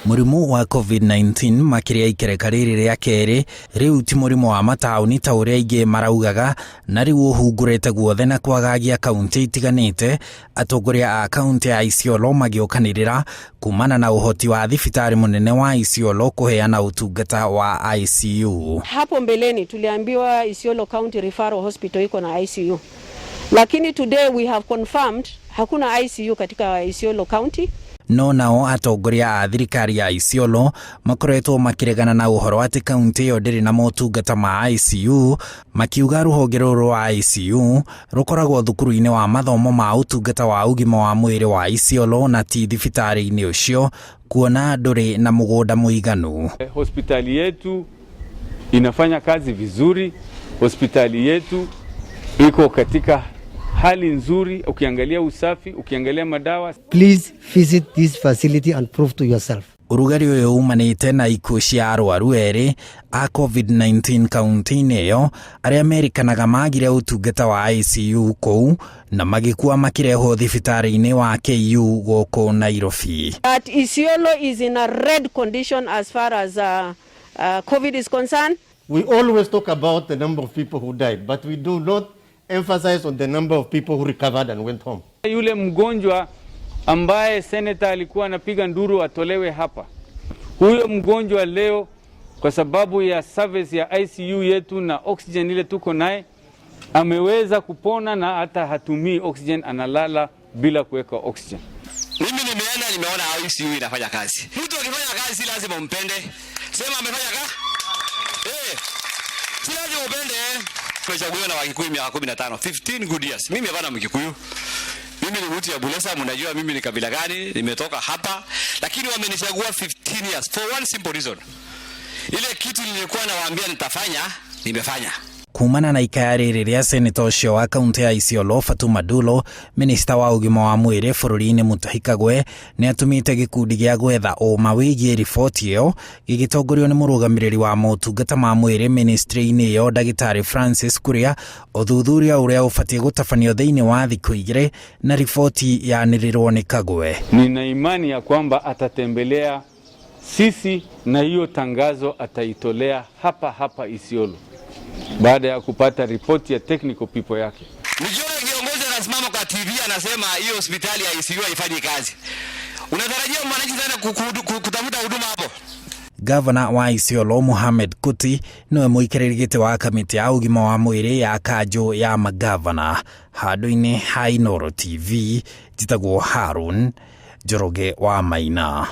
Mũrimũ wa COVID-19 makĩria ikereka rĩrĩ rĩa kerĩ rĩu ti mũrimũ wa mataũni ta ũrĩa aingĩ maraugaga na rĩu ũhungurĩte guothe na kwagagia kaunti itiganĩte. Atongoria a kaunti ya Isiolo magĩũkanĩrĩra kumana na ũhoti wa thibitarĩ mũnene wa Isiolo kũheana ũtungata wa ICU. Hapo mbeleni tuliambiwa Isiolo County Referral Hospital iko na ICU, lakini today we have confirmed hakuna ICU katika Isiolo County. No nao atongoria a thirikari ya Isiolo makoretwo makĩregana na ũhoro atĩ kaunti ĩyo ndĩrĩ na motungata ma ICU, makiuga rũhonge rũrũ rwa ICU rũkoragwo thukuru-inĩ wa mathomo ma ũtungata wa ũgima wa mwĩrĩ wa Isiolo na ti thibitarĩ-inĩ ũcio kuona ndũrĩ na mũgũnda mũiganu. Hospitali yetu inafanya kazi vizuri, hospitali yetu iko katika hali nzuri, ukiangalia usafi, ukiangalia madawa. Please visit this facility and prove to yourself. Ũrugarĩ ũyũ umanĩte na ikuũ cia arwaru erĩ a COVID-19 kaunti-inĩ ĩyo arĩa merĩkanaga magire ũtungata wa ICU kũu na magĩkua makĩrehwo thibitarĩ-inĩ wa KU gũkũ Nairobi. That Isiolo is in a red condition as far as COVID is concerned. We always talk about the number of people who died, but we do not emphasize on the number of people who recovered and went home. Yule mgonjwa ambaye seneta alikuwa anapiga nduru atolewe hapa, huyo mgonjwa leo kwa sababu ya service ya ICU yetu na oxygen ile tuko naye ameweza kupona na hata hatumii oxygen, analala bila kuweka oxygen. Mimi nimeenda nimeona ICU inafanya kazi. Mtu akifanya kazi si lazima umpende. Sema amefanya kazi. Si lazima upende. Tumechaguliwa na Wakikuyu miaka 15, 15 good years. Mimi hapana Mkikuyu. Mimi ni mtu ya Bulesa, mnajua mimi ni kabila gani, nimetoka hapa, lakini wamenichagua 15 years for one simple reason. Ile kitu nilikuwa nawaambia nitafanya, nimefanya. Kumana na ikaya rĩrĩ rĩa seneta ũcio wa kaunti ya Isiolo Fatuma Dulo, minista wa ũgima wa mwĩrĩ bũrũri-inĩ Mutahi Kagwe nĩ atũmĩte gĩkundi gĩa gwetha ũma wĩgiĩ riboti ĩyo gĩgĩtongorio nĩ mũrũgamĩrĩri wa motungata ma mwĩrĩ ministry-inĩ ĩyo ndagĩtarĩ Francis Kuria, ũthuthuria ũrĩa ũbatiĩ gũtabanio thĩinĩ wa thikũ 2 na riboti yanĩrĩrwo nĩ Kagwe. Nina imani ya kwamba atatembelea sisi na hiyo tangazo ataitolea hapa hapa Isiolo baada ya kupata ripoti ya technical people yake. Nikiona kiongozi anasimama kwa TV anasema hiyo hospitali ya ICU haifanyi kazi, unatarajia mwananchi sana kutafuta huduma hapo? Gavana wa Isiolo Mohamed Kuti niwe mũikarĩri gĩtĩ wa kamĩtĩ ya ũgima wa mwĩrĩ ya kanjũ ya magavana. Handũ-inĩ ha Inooro TV, njĩtagwo Harun Njoroge wa Maina.